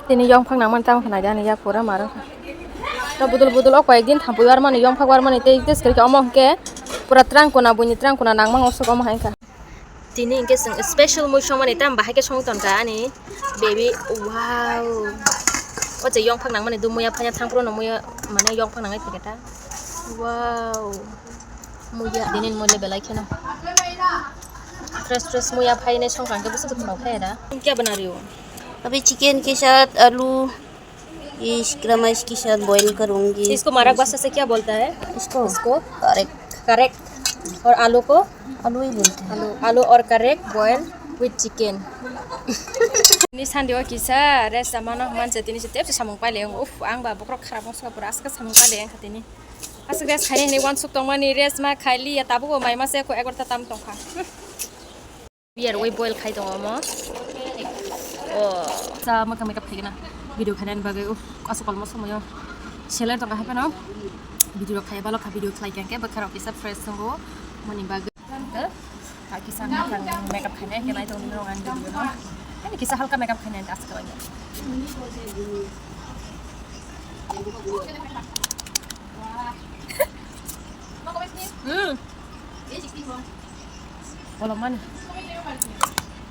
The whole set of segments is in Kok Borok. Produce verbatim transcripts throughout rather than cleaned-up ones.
Tini yongphak nangmani tamo khe naidi ani yak pura maro kha. To budul budul o koyek din thampui warmani, yongphak warmani tei tei swkali khe omo hwnkhe pura twrang kuna, buini twrang kuna nangmang osuk omo hai kha. Tini hwnkhe chwng special mui songmani tamo bahai khe songwi tonkha ani baby. Wow. O je yongphak nangmani do muya phanya thangphuru no muya mane yongphak nangnai thikhe ta. Wow. Muya dinin mole belai kheno. Fresh fresh muya phainai songkha hwnkhe bwswk thwngmao phai da. Kya bana rhi ho? अभी चिकन के साथ आलू, ये शिमला मिर्च के साथ बॉईल करूँगी। इसको मारक भाषा से क्या बोलता है? इसको? इसको? करेक्ट। करेक्ट। और आलू को? आलू ही बोलते हैं। आलू, आलू और correct boil with chicken. Ni sandi o kisa rest amano manse tini se tepse samung paile uf ang ba bokrok kharap wngsa pura aska samung paile ang tini. Aswk rest khainai hinwi uansuk tongmani, rest ma khailiya, tabuk bo mai masa eko egarota tam tongkha. Beer wai boil khai tongo omo. O. Sa makeup makeup khaigena. Video khainani bagwi, uff, aswk kolmo somoyo. Seller tongkha hapheno. Video rok khaiya balokha, video khlai khe bwkha rok kisa fresh tongo. Moni bagwi. Ha kisa makeup khainai khe nai tongni rong ani video no. Ani kisa halka makeup khainai aswk khainai. Hmm. Kolomani.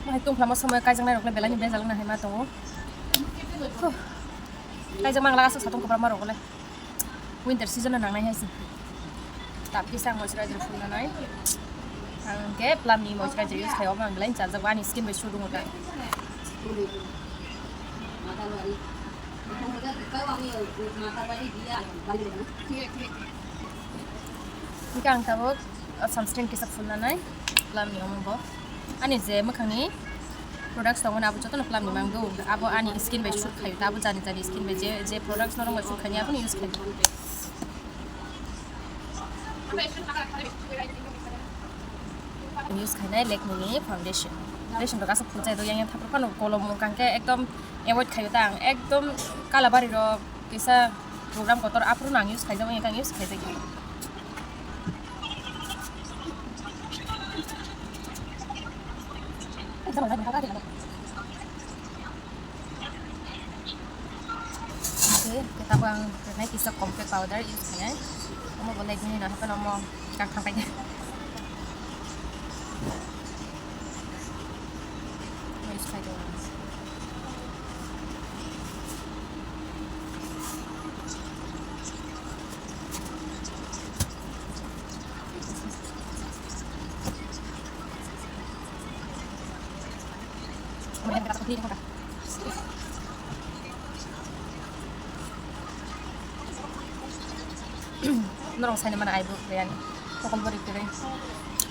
Mahai tongkhlama somoi kaijaknai rokle belai ni bejal wngna hai ma tongo. Huh. Kaijak mangla aswk satung kwbangma rokle. Winter season no nangnai hai se. Tap kisa ang moisturizer phulnanai. Ang khe Plum ni moisturizer use khai, omo ang belai chajak ani skin bai suit wngo ta. Hingke ang tabuk sunscreen kisa phulnanai Plum ni omo bo. Ani je mwkhangni products tongo na abo jotono Plum ni mang do. Abo ani skin bai suit khayo. Abo jani jani skin bai je, je products norok bai suit khaini abono use khayo. Use khainai Lakme ni foundation. Foundation rok aswk phulchai do yang yang thapro phano kolom wngkha hwnkhe ekdom avoid khaio ta ang. Ekdom Kalabari rok kisa program kotor aphuru no ang use khaijak, wngkha ang use khaijak. Oke, kita bang renai kisa compact powder use khainai. Omo bo Lakme ni no happen omo kang kang khainai. Use khai do. Norong saini mana eyebrow khe ani mokol bori kwrwi.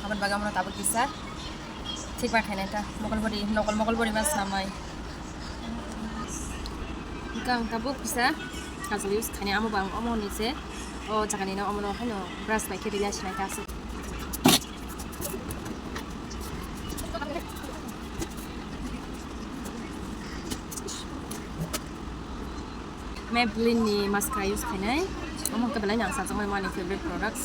Aboni bagwi omono tabuk kisa thik ma khainai ta mokol bori, nokol mokol bori ma samai. Hwnkhe ang tabuk kisa kajol use khainai, amo bo ang omo ni se o jaga ni no omono haino brush bai khe rina sinai ta aswk. Maybelline ni mascara use khainai. Omo hwnkhe belai no ang sajaknai, ani favorite products.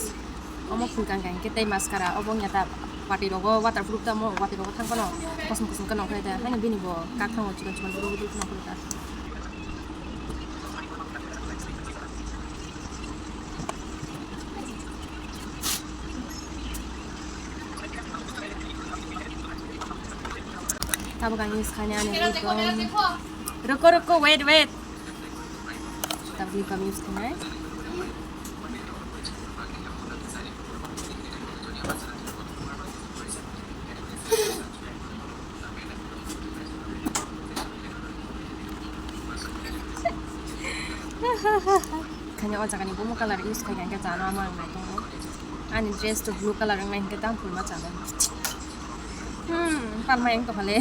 Omo phulkang kang khe tei mascara, obo wngya ta watwi rogo waterproof tamo, watwi rogo thang phano kosom kosom khe nongkhorwi ta. Haino bini bo kakthango chikon chikon bwrwi bwrwi khe nongkhorwi ta. Tabuk ang use khainai ani lip balm. Ruko, ruko, wait, wait. Tabuk lip balm use khainai. Khaina o jaga ni bumo colour use khai kha, hwnkhe chana ma ang nai tongo. Ani dress to blue colour wngnai hwnkhe tamo phulma chanai. Hmm, palma yang to hale.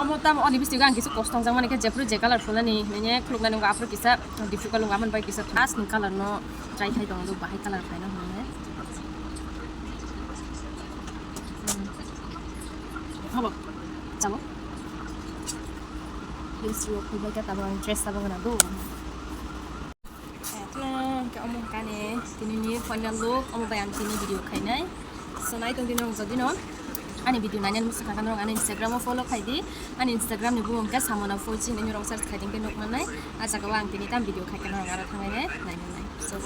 Omo tamo oni bisingo ang kisa kosto wngjak mani khe jephru je colour phulnani nini khuluknani wngkha aphuru kisa difficult wngkha, amoni bai kisa last ni colour no try khai tongo, bahai colour khaina hwnwi. Hmm. Habo. Chabo. Heels rok khubai khe tabuk ang dress tabuk gana do. Etla ke omo kani tini ni final look omo bai ang tini video khainai. So nai tong dino jodi no. Ani video nainani muchung kha norok ani Instagram o follow khai di. Ani Instagram ni bumung khe Samona Foichi hinwi norok search khai di, hwnkhe nuk mannai. A jaga o ang tini tam video khai khe norok aro thangwi nai nai mannai. So,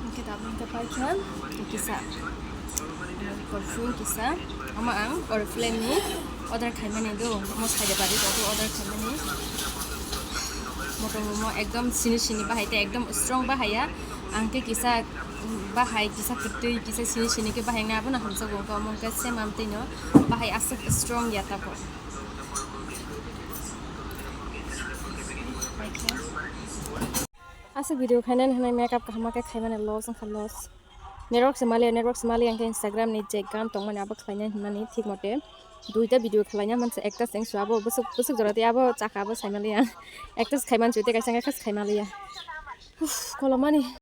hwnkhe tabuk hwnkhe pai kha kisa perfume kisa. Omo ang Oriflame ni order khaimani do. Omo saida bari do order khaimani. Motom omo ekdom sini sini bahai tei ekdom strong bahai ya. Ang khe kisa bahai, kisa kwtwi, kisa sini sini khe bahai wngna abono hamjakgo, hwnkhe omo hwnkhe same amtwino bahai aswk strong ya tabuk. Aswk video khainani hwnwi makeup kaham khe khaimani loss wngkha loss. Network se maliya, network se maliya, hwnkhe Instagram ni je gan tongmani abo khlaina hinmani thik mote duita video khlaina mansa ekta se wngsu abo bwswk, bwswk jora tei abo chakha abo saimaliya. Ekta se khaimansu tei kaisa wngkha khe se khaimaliya. Uff, kolomani